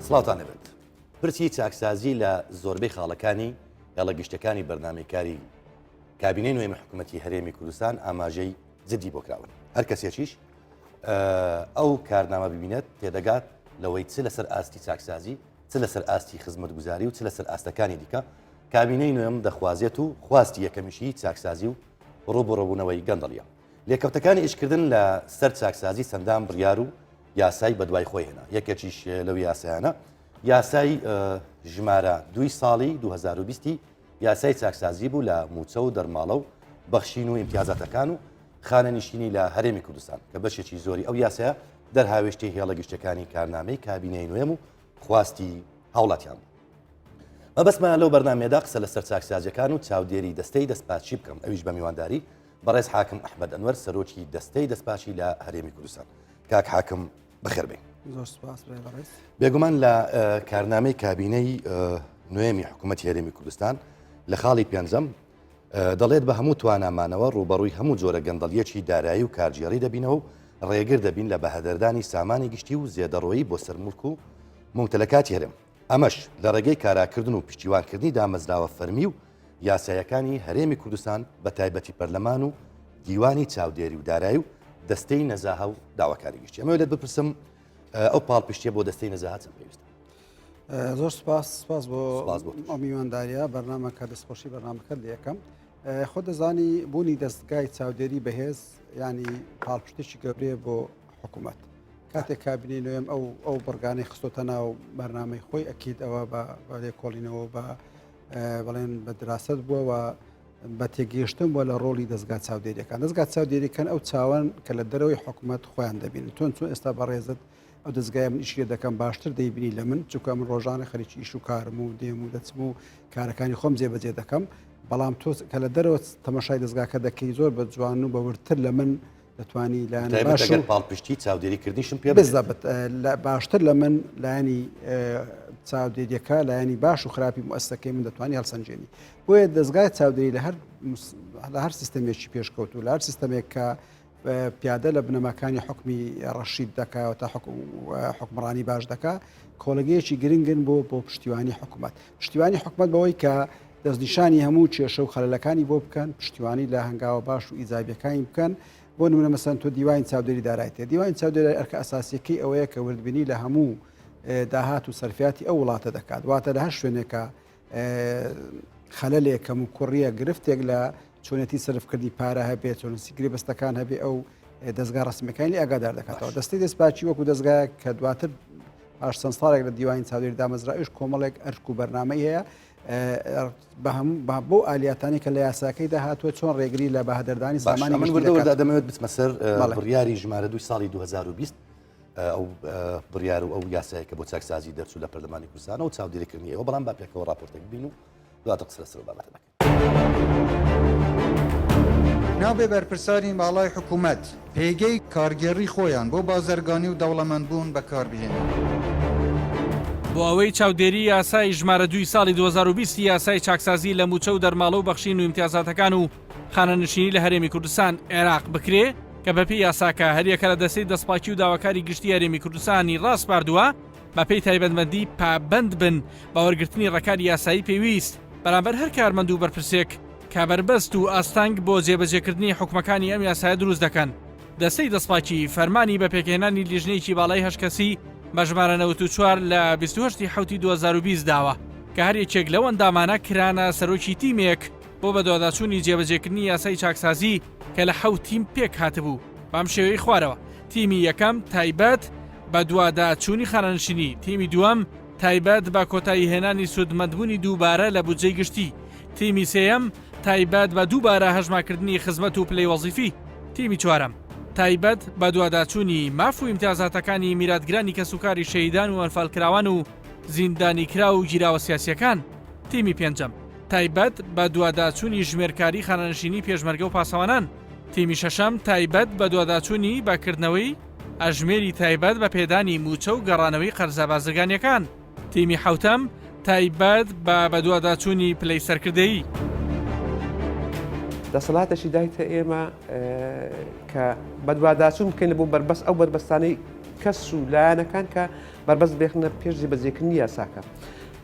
سڵاوتان لێبێت. پرسی چاکسازی لە زۆربەی خاڵەکانی هێڵە گشتەکانی بەرنامەی کاری کابینەی نوێمی حکوومەتی هەرێمی کوردستان ئاماژەی جدی بۆ کراون. هەر کەسێکیش ئەو کارنامە ببینێت تێدەگات لەوەی چ لەسەر ئاستی چاکسازی چ لەسەر ئاستی خزمەتگوزاری و چ لەسەر ئاستەکانی دیکە کابینەی نوێم دەخوازێت و خواستی یەکەمیشی چاکسازی و ڕووبەڕووبوونەوەی گەندەڵیە. لێکەوتەکانی ئیشکردن لە سەر چاکسازی چەندان بڕیار و یاسای بەدوای خۆی هێنا، یەکێکیش لەو یاسایانە یاسای ژمارە دووی ساڵی 2020 یاسای چاکسازی بوو لە مووچە و دەرماڵە و بەخشین و ئیمتیازاتەکان و خانەنشینی لە هەرێمی کوردستان کە بەشێکی زۆری ئەو یاسایە دەرهاوێشتەی هێڵە گشتەکانی کارنامەی کابینەی نوێم و خواستی هاوڵاتیان بوو. مەبەستمە لەو بەرنامەیەدا قسە لەسەر چاکسازیەکان و چاودێری دەستەی دەستپاچی بکەم ئەویش بە میوانداری بەڕێز حاکم ئەحمەد ئەنوەر سەرۆکی دەستەی دەستپاچی لە هەرێمی کوردستان. کاک حاکم بەخێر بێی. زۆر سپاس برای بەڕێز. بێگومان لە کارنامەی کابینەی نوێمی حکوومەتی هەرێمی کوردستان لە خاڵی پێنجەم دەڵێت بە هەموو توانامانەوە ڕووبەڕووی هەموو جۆرە گەندەڵیەکی دارایی و کارگێڕی دەبینەوە و ڕێگر دەبین لە بەهەدەردانی سامانی گشتی و زێدەڕۆیی بۆ سەر موڵک و مومتەلەکاتی هەرێم ئەمەش لە ڕێگەی کاراکردن و پشتیوانکردنی دامەزراوە فەرمی و یاساییەکانی هەرێمی کوردستان بە تایبەتی پەرلەمان و دیوانی چاودێری و دارایی و دەستەی نەزاهە و داواکاری گشتی. ئەمەوێت لێت بپرسم ئەو پاڵپشتیە بۆ دەستەی نەزاهە چەند پێویستە؟ زۆر سپاس سپاس بۆ ئەو میوانداریە بەرنامەکە دەستخۆشی بەرنامەکە لە یەکەم خۆ دەزانی بوونی دەستگای چاودێری بەهێز ینی پاڵپشتێکی گەورەیە بۆ حکوومەت کاتێک کابینەی نوێم ئەو ئەو بڕگانەی خستۆتە ناو بەرنامەی خۆی ئەکید ئەوە بە لێکۆڵینەوە بە بڵێن بە دراست بووە و بە تێگەیشتن بووە لە ڕۆڵی دەستگا چاودێریەکان دەستگا چاودێریەکان ئەو چاوان کە لە دەرەوەی حکوومەت خۆیان دەبین تۆن چۆن ئێستا بەڕێزت ئەو دەستگای من ئیشی دەکەم باشتر دەیبینی لە من چونکە من ڕۆژانە خەریکی ئیش و کارم و دێم و دەچم و کارەکانی خۆم جێبەجێ دەکەم بەڵام تۆ کە لە دەرەوە تەمەشای دەستگاکە دەکەی زۆر بە جوان و بە وردتر لە من دەتوانی لایەن باش و پاڵپشتی چاودێریکردنیشم پێ بزەبت باشتر لە من لایەنی چاودێریەکە لایەنی باش و خراپی موسسەکەی من دەتوانی هەڵسەنجێنی بۆیە دەستگای چاودێری لە هەر لە هەر سیستەمێکی پێشکەوتو لە هەر سیستەمێک کە پیادە لە بنەماکانی حکمی ڕەشید دەکا تا حکمڕانی باش دەکا کۆڵگەیەکی گرنگن بۆ بۆ پشتیوانی حکوومەت پشتیوانی حکومت بەوەی کە دەستنیشانی هەموو کێشە و خەلەلەکانی بۆ بکەن پشتیوانی لە هەنگاوە باش و ئیجابیەکانی بکەن بۆ نمونە مەسەن تۆ دیوانی چاودێری دارایت هەیە دیوانی چاودێری ئەرکە ئەساسیەکەی ئەوەیە کە وردبینی لە هەموو داهات و سەرفیاتی ئەو وڵاتە دەکات واتە لە هەر شوێنێکە خەلەلێک کەم و کوڕیە گرفتێک لە چۆنێتی سەرفکردنی پارە هەبێت چۆنسی گرێبەستەکان هەبێ ئەو دەستگا ڕسمەکانی ئاگادار دەکاتەوە دەستی دەستپاچی وەکو دەستگایەک کە دواتر پاش چەند ساڵێک لە دیوانی چاودێری دامەزراویش کۆمەڵێک ئەرک و بەرنامەی هەیە بۆ ئالیاتانی کە لە یاساکەیدا هاتووە چۆن ڕێگری لە بەهدەردانی سامانی من وردە دەمەوێت بچمە سەر بڕیاری ژمارە دوی ساڵی 2020 ئەو بڕیار و ئەو یاسایە کە بۆ چاکسازی دەرچوو لە پەرلەمانی کوردستان و چاودێریکردنی ئێوە بەڵام با پێکەوە راپۆرتێک بین و دواتر قسە لەسەر بابەتە دەکەین. نابێ بەرپرسانی باڵای حکومەت پێگەی کارگێڕی خۆیان بۆ بازرگانی و دەوڵەمەندبوون بەکاربهێنن. بۆ ئەوەی چاودێری یاسای ژمارە دووی ساڵی 2020 یاسای چاکسازی لە مووچە و دەرماڵە و بەخشین و ئیمتیازاتەکان و خانەنشینی لە هەرێمی کوردستان، عێراق، بکرێ، کە بەپێی یاساکە هەریەکە لە دەستەی دەستپاکی و داواکاری گشتی هەرێمی کوردستانی ڕاسپاردووە بەپێی تایبەتمەندی پابەند بن بە وەرگرتنی ڕێکاری یاسایی پێویست بەرامبەر هەر کارمەند و بەرپرسێک کە بەربەست و ئاستەنگ بۆ جێبەجێکردنی حوکمەکانی ئەم یاسایە دروست دەکەن. دەستەی دەستپاکی فەرمانی بە پێکهێنانی لیژنەیەکی باڵای هەشت کەسی بە ژمارە 94 لە 28 حوتی 2020 داوە کە هەر یەکێک لەو ئەندامانە کرانە سەرۆکی تیمێک بۆ بەدواداچوونی جێبەجێکردنی یاسای چاکسازی کە لە حەوت تیم پێکهاتبوو بەم شێوەی خوارەوە، تیمی یەکەم تایبەت بە دواداچوونی خانەنشینی، تیمی دووەم تایبەت بە کۆتاییهێنانی سوودمەندبوونی دووبارە لە بودجەی گشتی، تیمی سێیەم تایبەت بە دووبارە هەژمارکردنی خزمەت و پلەی وەزیفی، تیمی چوارەم تایبەت بە دواداچوونی ماف و ئیمتیازاتەکانی میراتگرانی کەسوکاری شەهیدان و ئەنفالکراوان و زیندانیکراو و گیراوە سیاسییەکان، تیمی پێنجەم تایبەت بە دواداچوونی ژمێرکاری خانەنشینی پێشمەرگە و پاسەوانان، تیمی شەشەم تایبەت بە دواداچوونی بە کردنەوەی ئەژمێری تایبەت بە پێدانی مووچە و گەڕانەوەی قەرزە بازرگانییەکان، تیمی حەوتەم تایبەت بە بەدواداچوونی پلەی سەرکردەیی. دەسەڵاتێکی دایتە ئێمە کە بەدواداچوون بکەین بۆ بەربەست ئەو بەربەستانەی. کەس و لایەنەکان کە بەربەست بێخنە پێش جێبەجێکردنی یاساکە.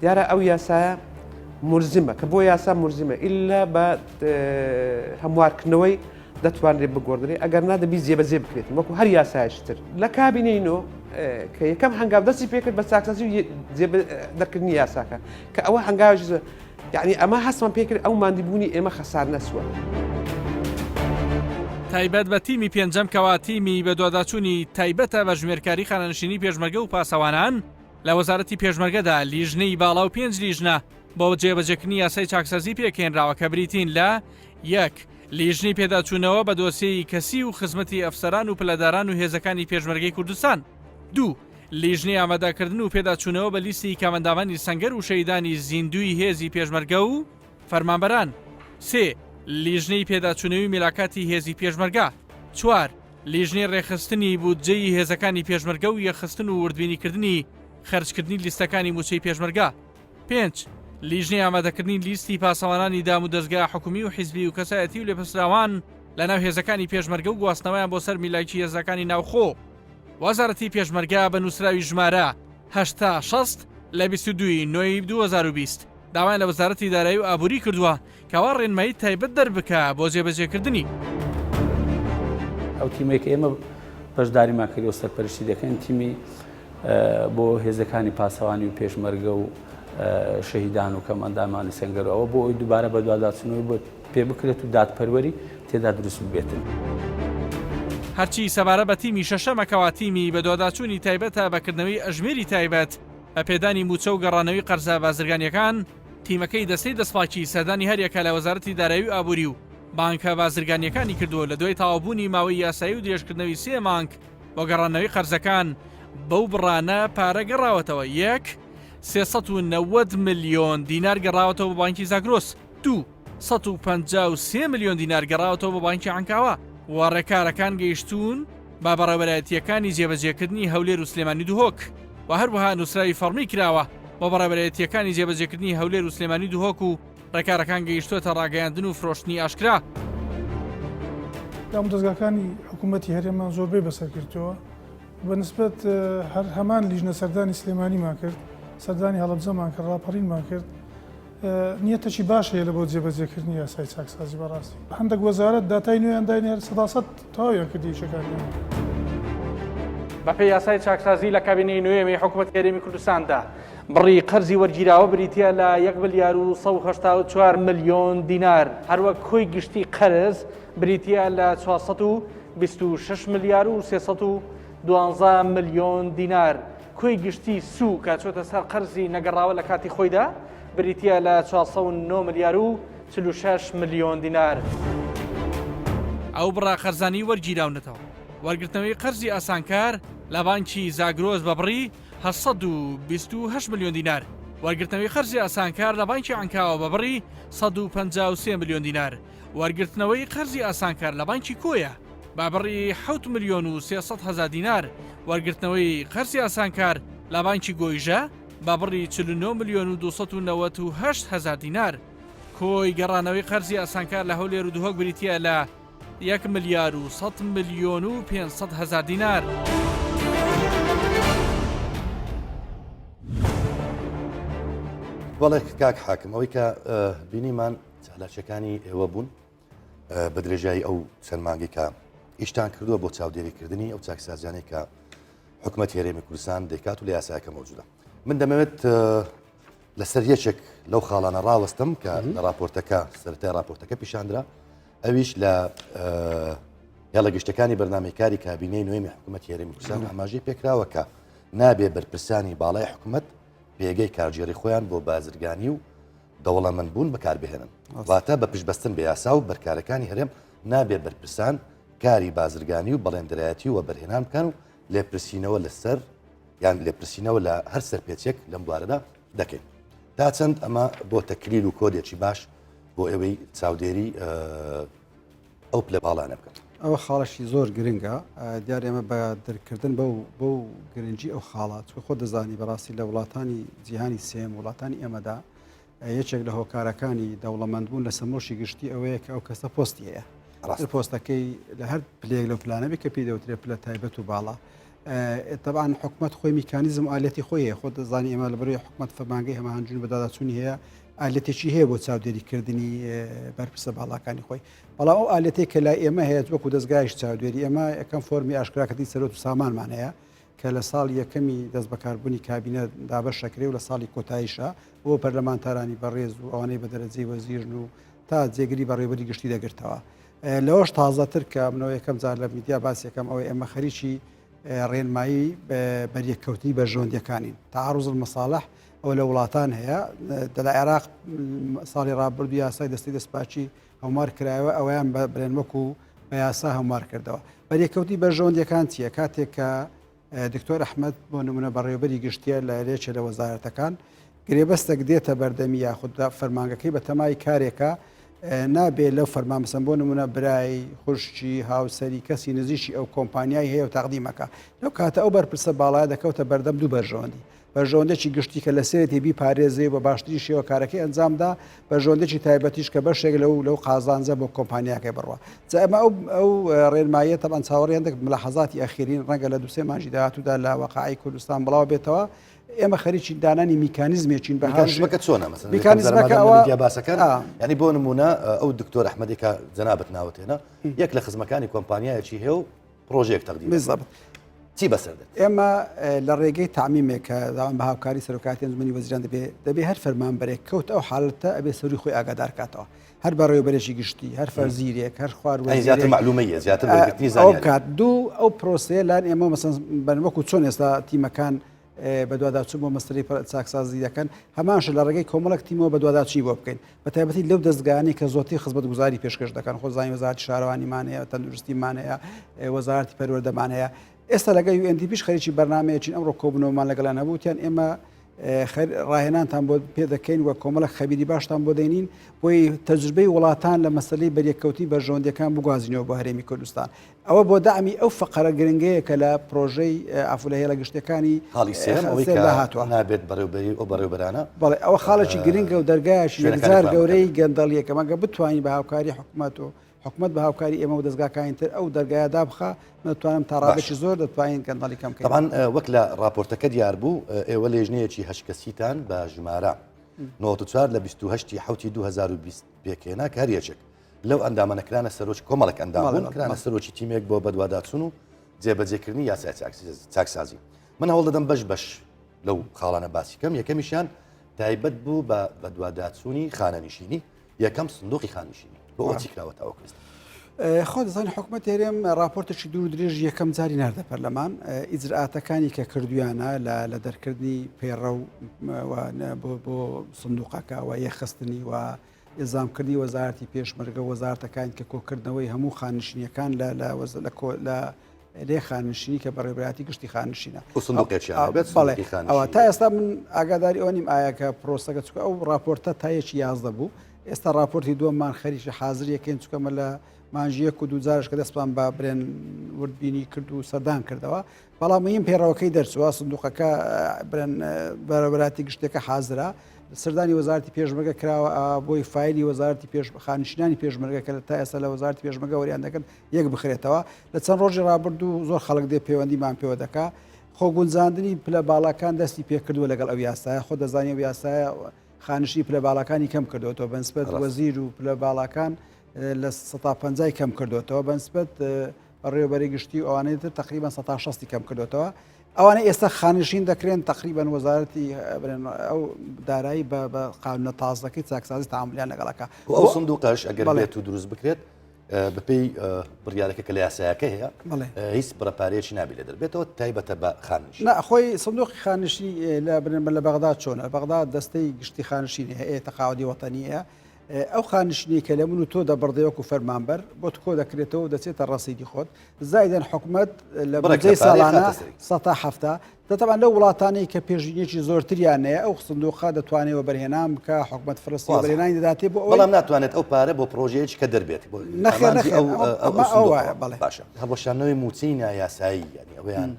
دیارە ئەو یاسایە مولزیمە کە بۆ یاسا مولزیمە ئیلا بە هەموارکردنەوەی دەتوانرێت بگۆڕدرێت ئەگەر نا دەبی جێبەجێ بکرێت وەکو هەر یاسایەکی تر لە کابینەی نۆ کە یەکەم هەنگاو دەستی پێکرد بە چاکسازی و دەرکردنی یاساکە کە ئەوە هەنگاوێکی زۆر یعنی ئەمە هەستمان پێکرد ئەو ماندیبوونی ئێمە خەسار نەچووە. تایبەت بە تیمی پێنجەم کەوا تیمی بەدواداچوونی تایبەتە بە ژمێرکاری خانەنشینی پێشمەرگە و پاسەوانان لە وەزارەتی پێشمەرگەدا لیژنەی باڵا و پێنج لیژنە بۆ جێبەجێکردنی یاسای چاکسازی پێکهێنراوە کە بریتین لە یەک لیژنەی پێداچوونەوە بە دۆسیەی کەسی و خزمەتی ئەفسەران و پلەداران و هێزەکانی پێشمەرگەی کوردستان دوو لیژنەی ئامادەکردن و پێداچوونەوە بە لیستی کامەندامانی سەنگەر و شەهیدانی زیندووی هێزی پێشمەرگە و فەرمانبەران سێ لیژنەی پێداچوونەوەی میلاکاتی هێزی پێشمەرگە چوار لیژنەی ڕێکخستنی بودجەی هێزەکانی پێشمەرگە و یەکخستن و وردبینیکردنی خەرجکردنی لیستەکانی مووچەی پێشمەرگە. پێنج، لیژنەی ئامادەکردنی لیستی پاسەوانانی دامودەزگا حکومی و حیزبی و کەسایەتی و لێپرسراوان لەناو هێزەکانی پێشمەرگە و گواستنەوەیان بۆ سەر میلاکی هێزەکانی ناوخۆ. وەزارەتی پێشمەرگە بە نووسراوی ژمارە، 80 60، لە 22 ی نۆی 2020 داوایان لە وەزارەتی دارایی و ئابووری کردووە کەوا ڕێنمایی تایبەت دەربکا بۆ جێبەجێکردنی. ئەو تیمەی کە ئێمە بەشداریمان کردووە سەرپەرشتی دەکەین تیمی بۆ هێزەکانی پاسەوانی و پێشمەرگە و شەهیدان و کەمئەندامانی سەنگەر ئەوە بۆ ئەوی دووبارە بەدواداچوونەوەی بۆ پێ بکرێت و دادپەروەری تێدا دروست ببێتن. هەرچی سەبارە بە تیمی شەشەمە کەوا تیمی بەدواداچوونی تایبەتە بە کردنەوەی ئەژمێری تایبەت بە پێدانی مووچە و گەڕانەوەی قەرزە بازرگانیەکان، تیمەکەی دەستەی دەستپاکی سەردانی هەریەکە لە وەزارەتی دارایی و ئابووری و بانکە بازرگانیەکانی کردووە لە دوای تەواوبوونی ماوەی یاسایی و درێژکردنەوەی سێ مانگ بۆ گەڕاندنەوەی قەرزەکان بەو بڕانە پارە گەڕاوەتەوە، یەک. 390 ملیۆن دینار گەڕاوەتەوە بۆ بانکی زاگرۆس، دوو. 153 ملیۆن دینار گەڕاوەتەوە بۆ بانکی عەنکاوە و ڕێکارەکان گەیشتوون بە بەڕێوەبەرایەتییەکانی جێبەجێکردنی هەولێر و سلێمانی و دهۆک و هەروەها نووسراوی فەڕمی کراوە بۆ بەڕێوەبەرایەتییەکانی جێبەجێکردنی هەولێر و سلێمانی و دهۆک و ڕێکارەکان گەیشتووەتە ڕاگەیاندن و فرۆشتنی ئاشکرا. دامودەزگاکانی حکوومەتی هەرێممان زۆربەی بەسەر گرتووە. بە نسبەت هەر هەمان لیژنە سەردانی سلێمانیمان کرد، سەردانی هەڵەبجەمان کرد، ڕاپەڕینمان کرد. نیەتەکی باش هەیە لە بۆ جێبەجێکردنی یاسای چاکسازی بەڕاستی هەندێک وەزارەت داتای نوێیان داینێ هەر سەداسەد تەواویان کردی ئیشەکانیان. بەپێی یاسای چاکسازی لە کابینەی نوێمی حکومەتی هەرێمی کوردستاندا بڕی قەرزی وەرگیراوە بریتییە لە یەک ملیار و 184 ملیۆن دینار، هەروەک کۆی گشتی قەرز بریتییە لە 426 ملیار و 312 ملیۆن دینار. کۆی گشتی سوو کە چۆتە سەر قەرزی نەگەڕاوە لە کاتی خۆیدا بریتییە لە 409 ملیار و 46 ملیۆن دینار. ئەو بڕە قەرزانەی وەرگیراونەتەوە، وەرگرتنەوەی قەرزی ئاسانکار لە بانکی زاگرۆس بە بڕی 828 ملیۆن دینار، وەرگرتنەوەی قەرزی ئاسانکار لە بانکی عەنکاوە بە بڕی 153 ملیۆن دینار، وەرگرتنەوەی قەرزی ئاسانکار لە بانکی کۆیە بە بڕی حەوت ملیۆن و 300 هەزار دینار، وەرگرتنەوەی قەرزی ئاسانکار لە بانکی گۆیژە بە بڕی 49 ملیۆن و 298 هەزار دینار. کۆی گەڕانەوەی قەرزی ئاسانکار لە هەولێر و دهۆک بریتییە لە یەک ملیار و 100 ملیۆن و 500 هەزار دینار. بەڵێ کاک حاکم ئەوەی کە بینیمان چالاکیەکانی ئێوە بوون بە درێژایی ئەو چەند مانگی کە ئیشتان کردووە بۆ چاودێریکردنی ئەو چاکسازیانەی کە حکومەت هەرێمی کوردستان دەیکات و لە یاساکە مەوجودە من دەمەوێت لەسەر یەکێک لەو خاڵانە ڕاوەستم کە لە راپۆرتەکە سەرەتای راپۆرتەکە پیشاندرا ئەویش لە هێڵە گشتەکانی بەرنامەی کابینەی نوێمی حکوومەت هەرێمی کوردستان ئاماژەی پێکراوە کە نابێ بەرپرسانی باڵای حکوومەت پێگەی کارگێڕی خۆیان بۆ بازرگانی و دەوڵەمەندبوون بەکاربهێنن. واتە بە پشتبەستن بە یاسا و بەرکارەکانی هەرێم نابێ بەرپرسان کاری بازرگانی و بەڵێندەرایەتی و وەبەرهێنان بکەن و لێپرسینەوە لەسەر یان لێپرسینەوە لە هەر سەرپێچێک لەم بوارەدا دەکەین. تا چەند ئەمە بۆتە کلیل و کۆدێکی باش بۆ ئێوەی چاودێری ئەو پلە باڵانە بکەن. ئەوە خاڵێکی زۆر گرنگە دیار ئێمە بە دەرکردن بەو بەو گرنگی ئەو خاڵە چکە خۆ دەزانی بەڕاستی لە وڵاتانی جیهانی سێم وڵاتانی ئێمەدا یەکێک لە هۆکارەکانی دەوڵەمەندبوون لە سەمۆشی گشتی ئەوەیە کە ئەو کەسە پۆستی هەیە. ڕاست پۆستەکەی لە هەر پلەیەک لەو پلانە بێ کە پێی دەوترێ پلە تایبەت و باڵا. تەبعەن حکومەت خۆی میکانیزم و ئالیەتی خۆی هەیە، خۆت دەزانی ئێمە لە بەرەی حکومەت فەرمانگەی هەماهەنگی و بەدواداچوونی هەیە، ئالیەتێکی هەیە بۆ چاودێریکردنی بەرپرسە باڵاکانی خۆی. بەڵام ئەو ئالیەتەی کە لای ئێمە هەیە وەکو دەزگایش چاودێری ئێمە یەکەم فۆرمی ئاشکراکردنی سەرۆت و سامانمان هەیە کە لە ساڵی یەکەمی دەستبەکاربوونی کابینە دابەش دەکرێ و لە ساڵی کۆتاییشا بۆ پەرلەمانتارانی بەڕێز و ئەوانەی بە دەرەجەی وەزیرن و تا جێگری بەڕێوەبەری گشتی دەگرتەوە. لەوەش تازەتر کە منەوە یەکەم جار لە میدیا باس یەکەم ئەوەی ئێمە خەریکی ڕێنمایی بەریەککەوتنی بەرژەوەندیەکانین تعارض المصالح ئەوە لە وڵاتان هەیە لە عێراق ساڵی ڕابردوو یاسای دەستی دەستپاچی هەموار کرایەوە ئەویان بە بڵێن وەکو بە یاسا هەموار کردەوە بەریەککەوتنی بەرژەوەندیەکان چییە کاتێک کە دکتۆر ئەحمەد بۆ نمونە بەڕێوەبەری گشتیە لە یەکێ لە وەزارەتەکان گرێبەستێک دێتە بەردەمی یاخود فەرمانگەکەی بە تەمای کارێکە نابێ لەو فەرمان بسەن بۆ نمونە برای خوشکی هاوسەری کەسی نزیکی ئەو کۆمپانیای هەیە و تەقدیمەکە لەو کاتە ئەو بەرپرسە باڵایە دەکەوتە بەردەم دوو بەرژەوەندی بەرژەوەندێکی گشتی کە لەسەرێتی بیپارێزێ و بە باشترین شێوە کارەکەی ئەنجامدا، بەرژەوەندێکی تایبەتیش کە بەشێک لەو لەو قازانجە بۆ کۆمپانیاکەی بڕوا. جا ئێمە ئەو ئەو ڕێنماییە تەبعەن چاوەڕێی هەندێک ملاحەزاتی ئەخیرین ڕەنگە لە دوو سێ مانگی داهاتوودا لە وەقائیعی کوردستان بڵاو بێتەوە. ئێمە خەریکی دانانی میکانیزمێکین بە میکانیزمەکە چۆنە مەسەلەن میکانیزمەکە ئەوە میدیا باسەکەن یعنی بۆ نمونە ئەو دکتۆر ئەحمەدی کە جەنابت ناوت هێنا یەک لە خزمەکانی کۆمپانیایەکی هەیە و پرۆژەیەک تەقدیم بالضبط چی بەسەر دێت؟ ئێمە لە ڕێگەی تەعمیمێک کە داوام بە هاوکاری سەرۆکایەتی ئەنجومەنی وەزیران دەبێ دەبێ هەر فەرمانبەرێک کەوت ئەو حالەتە ئەبێ سەروی خۆی ئاگادار کاتەوە هەر بەڕێوەبەرێکی گشتی هەر فەرزیرێک هەر خوار یانی زیاتر مەعلومەیە زیاتر وەرگرتنی ئەو زانیاری بکات دوو ئەو پرۆسەیە لان ئێمە مەسەن بەن وەکو چۆن ئێستا تیمەکان بەدواداچوون بۆ مەسەلەی چاکسازی دەکەن، هەمان شت لە ڕێگەی کۆمەڵێک تیمەوە بەدواداچوونی بۆ بکەین، بەتایبەتی لەو دەزگایانەی کە زۆرترین خزمەتگوزاری پێشکەش دەکەن، خۆ زانین وەزارەتی شارەوانیمان هەیە، تەندروستیمان هەیە، وەزارەتی پەروەردەمان هەیە. ئێستا لەگەڵ UNDP خەریکی بەرنامەیەکین، ئەمڕۆ کۆبوونەوەمان لەگەڵیان هەبوو، وتیان ئێمە ڕاهێنانتان بۆ پێ دەکەین و کۆمەڵێک خەبیری باشتان بۆ دێنین بۆی تەجروبەی وڵاتان لە مەسەلەی بەریەککەوتنی بەرژەوەندیەکان بگوازینەوە بۆ هەرێمی کوردستان. ئەوە بۆ دەعمی ئەو فەقەرە گرنگەیە کە لە پرۆژەی عەفو لە هێڵە گشتیەکانی خاڵی سێیەم ئەوەی سێدا کە هاتووە. نابێت بەڕێوبەری ئەو بەڕێوبەرانە بەڵێ ئەوە خاڵێکی گرنگە و دەرگایەکی شوێنەکانی یەکجار خۆیان بکەن. گەورەی گەندەڵیە کە مەگە بتوانین بە هاوکاری حکومەت و حکومەت بە هاوکاری ئێمە و دەزگاکانی تر ئەو دەرگایە دابخا من دەتوانم تا باشە. ڕادەیەکی زۆر دەتوانین گەندەڵی کەم بکەینەوە. تەبعەن وەک لە ڕاپۆرتەکە دیار بوو ئێوە لێژنەیەکی هەشت کەسیتان بە ژمارە 94 لە 28 ی حەوتی 2020 پێکهێنا کە هەر یەکێک لەو ئەندامانە کرانە سەرۆکی کۆمەڵێک ئەندام بوون کرانە سەرۆکی تیمێک بۆ بەدواداچوون و جێبەجێکردنی یاسای چاکسازی من هەوڵ دەدەم بەش بەش لەو خاڵانە باسی کەم یەکەمیشیان تایبەت بوو بە بەدواداچوونی خانەنشینی یەکەم سندوقی خانشینی بۆ ئەوە چی کراوە تاوەکو ئێستا؟ خۆ دەزانی حکومەت هەرێم راپۆرتێکی دوور درێژ یەکەم جاری ناردە پەرلەمان ئیجرئاتەکانی کە کردویانە لە دەرکردنی پەیڕەو بۆ سندوقەکە و یەخستنی و ئیلزامکردنی وەزارەتی پێشمەرگە و وەزارەتەکانی کە کۆکردنەوەی هەموو خانەنشینیەکان لە لە وەز لە کۆ لە لێ خانەنشینی کە بەڕێوەبەرایەتی گشتی خانەنشینە و سندوقێکیان هەبێت بەڵێ سندوقی ئەوە خانەنشینی تا ئێستا من ئاگاداری ئەوە نیم ئایا کە پرۆسەکە چونکە ئەو ڕاپۆرتە تا یەکی 11 بوو ئێستا ڕاپۆرتی دووەممان خەریکی حازر یەکەین چونکە ئەمە لە مانگی یەک و دوو جارش کە دەستمان بە برێن وردبینی کرد و سەردان کردەوە بەڵام مهم پەیڕەوەکەی دەرچووە، سندوقەکە برێن بەڕێوەبەرایەتی گشتیەکە حازرە، سەردانی وەزارەتی پێشمەرگە کراوە بۆی فایلی وەزارەتی پێش خانشینانی پێشمەرگە کە تا ئێستا لە وەزارەتی پێشمەرگە وەریان دەکرد یەک بخرێتەوە لە چەند ڕۆژی ڕابردوو زۆر خەڵک دێ پەیوەندیمان پێوە دەکا خۆ گونجاندنی پلە باڵاکان دەستی پێکردووە لەگەڵ ئەو یاسایە خۆ دەزانی ئەو یاسایە خانشینی پلە باڵاکانی کەم کردوەوە بەنسبەت وەزیر و پلە باڵاکان لە سەتا پەنجای کەم کردوێتەوە بەنسبەت بەڕێوەبەری گشتی و ئەوانەی تر تقریبان سەتا شەستی کەم کردوێتەوە ئەوانە ئێستا خانشین دەکرێن تقریبان وەزارەتی ئەو دارایی بە قانونە تازەکەی چاکسازی تعاملیان لەگەڵەکە ئەو سندوقەش ئەگەر بێت و دروست بکرێت بەپێی بڕیارەکە کە لە یاسایەکە هەیە هیچ بڕە پارەیەکی نابێت لێ دەربێتەوە تایبەتە بە خانشین. نا خۆی سندوقی خانشینی لە بنەمە لە بەغدا چۆنە بەغدا دەستەی گشتی خانشینی هەیە تەقاعدی وەتەنیە ئەو خانشینی کە لە من و تۆ دەبڕدێ وەکو فەرمانبەر بۆت کۆ دەکرێتەوە و دەچێتە ڕەسیدی خۆت زایدەن حکومەت لە بڕێک بودجەی لە پارەی ساڵانە خاتە سەری. سەتا حەفتا دە تەبعەن لەو وڵاتانەی کە پێشینەیەکی زۆرتریان هەیە ئەو سندوقە دەتوانێت وەبەرهێنان بکا حکومەت فرستی وازحە. وەبەرهێنانی دەداتێ بۆ ئەوەی بەڵام ناتوانێت ئەو پارە بۆ پڕۆژەیەکی کە دەربێت بۆ نەخێر ئامانجی نەخێر ئەو ئەمە ئەو ئەمە ئەو سندوقەوە. وایە بەڵێ. باشە هەڵوەشاندنەوەی مووچەی نایاسایی یانی ئەوەیان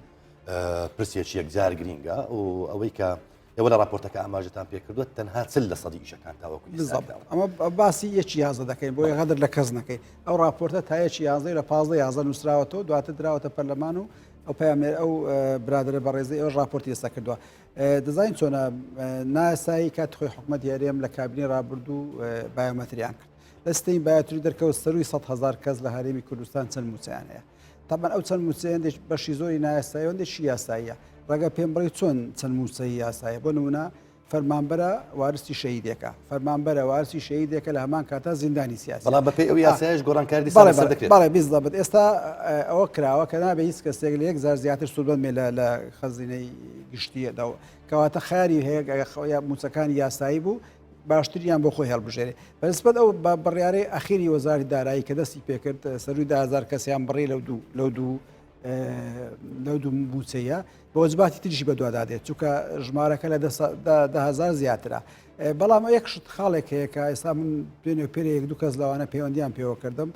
پرسێکی یەکجار گرینگە و ئەوەی کە. ئێوە لە ڕاپۆرتەکە ئاماژەتان پێکردووە تەنها چل لە سەدی ئیشەکان تاوەکو ئێستا کراون. ئەمە باسی یەکی 11 دەکەین بۆیە غەدر لە کەس نەکەین ئەو ڕاپۆرتە تا یەکی 11 لە 15 11 نووسراوەتەوە دواتر دراوەتە پەرلەمان و ئەو پەیامنێر ئەو برادەرە بەڕێزەی ئەوش ڕاپۆرتی ئێستا کردووە دەزانین چۆنە ناسایی کات خۆی حکومەتی هەرێم لە کابینەی ڕابردوو بایۆمەتریان کرد لە ستەین بایۆمەتری دەرکەوت سەروی 100 هزار کەس لە هەرێمی کوردستان چەند مووچەیان هەیە تەبعەن ئەو چەند مووچەیە هەندێک بەشی زۆری نایاسایی و هەندێکی یاساییە ڕەگە پێم بڵێ چۆن چەند مووچەی یاسایە بۆ نمونە فەرمانبەرە وارسی شەهیدێکە فەرمانبەرە وارسی شەهیدێکە لە هەمان کاتا زیندانی سیاسی بەڵام بەپێی ئەو یاسایش گۆڕانکاری دیسان لەسەر دەکرێت بەڵێ بیزەبت ئێستا ئەوە کراوە کە نابێ هیچ کەسێک لە یەک زار زیاتر سوودمەند بێ لە لە خەزینەی گشتیەدا کەواتە خیاری هەیە ئەگەر مووچەکانی یاسایی بوو باشتریان بۆ خۆی هەڵبژێرێ بەنسبەت ئەو بە بڕیارەی ئەخیری وەزاری دارایی کە دەستی پێکرد سەروی 10000 کەسیان بڕی لەو دوو لەو دوو لەو دوو مووچەیە بە وەجباتی تریشی بەدوادا دێت چونکە ژمارەکە لە 10000 زیاترە بەڵام یەک شت خاڵێک هەیە کە ئێستا من دوێنێ و پێرێ یەک دوو کەس لەوانە پەیوەندیان پێوە کردم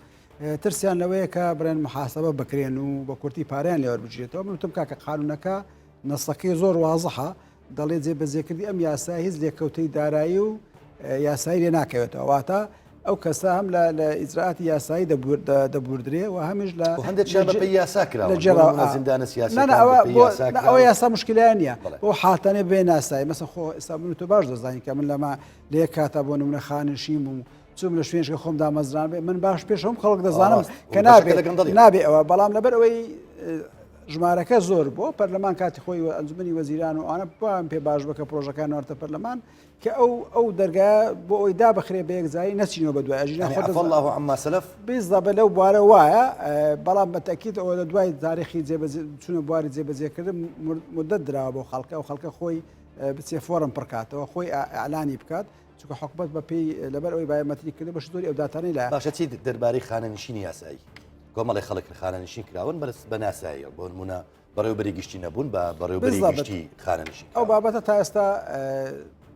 ترسیان لەوەیە کە برێن محاسبە بکرێن و بە کورتی پاریان لێوەربگیرێتەوە من وتم کاکە قانونەکە نەسەکەی زۆر وازحە دەڵێ جێبەجێکردنی ئەم یاسایە هیچ لێکەوتەی دارایی و یاسایی لێ ناکەوێتەوە واتە ئەو کەسە هەم لە ئیجرائاتی یاسایی دەبوردرێ و هەمیش لە هەندێک شیان بەپێی یاسا کراوە لە زیندانە سیاسیەکان ئەوە یاسا مشکلیان نییە بۆ حاتەنێ بێ ناسایی مەسە خۆ ئێستا من تۆ باش دەزانین کە من لەمە لە یەک کاتا بۆ نمونە خانشین بووم چوم لە شوێنشکە خۆم دامەزران بێ من باش پێشم خەڵک دەزانم کە نابێ نابێ ئەوە بەڵام لەبەر ئەوەی ژمارەکە زۆر بۆ پەرلەمان کاتی خۆی و ئەنجومەنی وەزیران و ئەوانە پێیان پێ باش بوو کە پرۆژەکان نوارتە پەرلەمان کە ئەو ئەو دەرگا بۆ ئەوی دابخرێ بە یەکجاری نەچینەوە بە دوای ئەژینا خۆ عفا الله عما سلف بالضبط لەو بوارە وایە بەڵام بە تەکید ئەوە لە دوای تاریخی جێبەجێ چونە بواری جێبەجێکردن مدەت دراوە بۆ خەڵکە ئەو خەڵکە خۆی بچێ فۆرم پڕکاتەوە خۆی ئەعلانی بکات چونکە حکومەت بە پێی لەبەر ئەوەی بایۆمەتری کردن بەشی زۆری ئەو داتانەی لایە. باشە چی دەربارەی خانەنشینی یاسایی؟ کۆمەڵی خەڵک خانەنشین کراون بەس بە ناسایی بۆ نمونە بەڕێوبەری گشتی نەبوون بە بەڕێوبەری گشتی خانەنشین ئەو بابەتە تا ئێستا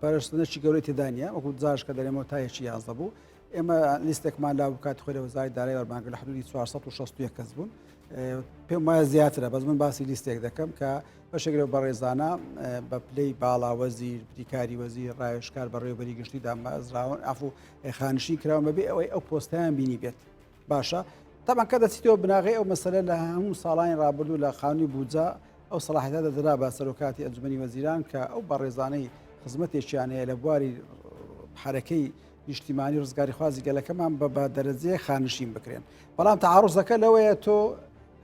پەرستنەکی گەورەی تێدا نییە وەکو جاش کە دەرێمەوە تا یەکی 11 بوو ئێمە لیستێکمان لا بکات خۆی لە وەزاری دارای وەرمانگە لە حدودی 461 کەس بوون پێم وایە زیاترە بەس من باسی لیستێک دەکەم کە بەشێک لەو بەڕێزانە بە پلەی باڵا وەزیر بریکاری وەزیر ڕاوێژکار بەڕێوەبەری گشتی دامەزراون عەفو خانشین کراون بەبێ ئەوەی ئەو پۆستیان بینی بێت باشە تەبعەن کە دەچیتەوە بناغەی ئەو مەسەلە لە هەموو ساڵانی ڕابردوو لە قانونی بودجە ئەو سەڵاحیەتە دەدرا بە سەرۆکاتی ئەنجومەنی وەزیران کە ئەو بەڕێزانەی خزمەتێکیان هەیە لە بواری حەرەکەی نیشتیمانی ڕزگاریخوازی گەلەکەمان بە بە دەرەجەیە خانشین بکرێن بەڵام تەعاڕوزەکە لەوەیە تۆ